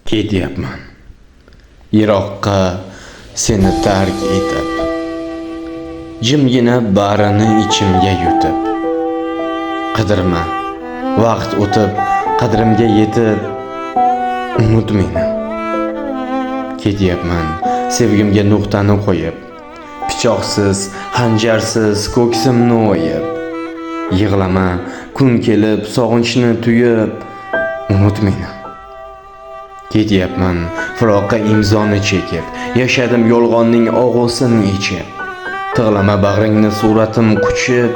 Ketyapman. Yiroqqa seni tark etib, jimgina barini ichimga yutib. Qidirma, vaqt o'tib, qadrimga yetib, unut meni. Ketyapman, sevgimga nuqtani qo'yib, pichoqsiz, xanjarsiz ko'ksimni o'yib. Yig'lama, kun kelib, sog'inchni tuyib, unut meni. Ketyapman, firoqqa imzoni chekib, yashadim yolg'onning og'usini ichib. Tig'lama bag'ringni suratim quchib,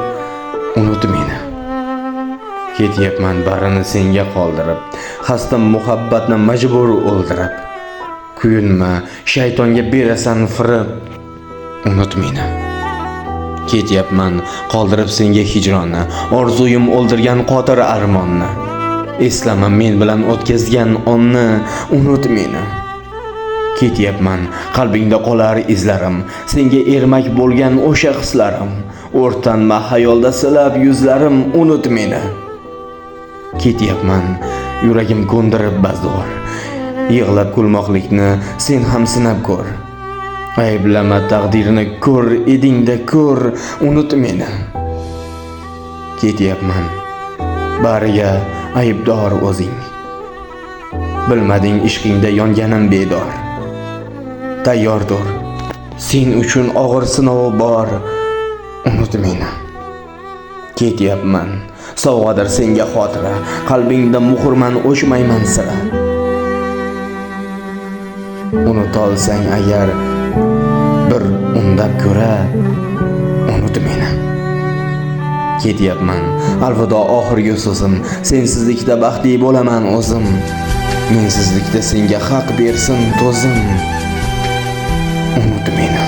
unut meni. Ketyapman barini senga qoldirib, xasta muhabbatni majbur o'ldirib. Kuyunma, shaytonga berasan firib, unut meni. Ketyapman, qoldirib senga hijronni, orzuyim o'ldirgan qotir armonni. Eslama men bilan o'tkazgan onni, unut meni. Ketyapman, qalbingda qolar izlarim, senga ermak bo'lgan o'sha hislarim. O'rtanma xayolda silab yuzlarim, unut meni. Ketyapman, yuragim ko'ndirib bazo'r. Yig'lab kulmoqlikni sen ham sinab ko'r. Ayblama taqdirni, ko'r edingda ko'r, unut meni. Ketyapman, bariga aybdor o'zing. Bilmading ishqingda yonganim bedor. Tayyordur. Sen uchun og'ir sinov bor. Unut meni. Ketyapman. Sovg'adir senga xotira. Qalbingda muhrman, o'chmayman sira. Unutolsang agar bir undab ko'ra, unut meni. Ketyapman. Alvido oxirgi so'zim. Sensizlikda baxtli bo'laman o'zim. Mensizlikda senga haq bersin to'zim. Unut meni.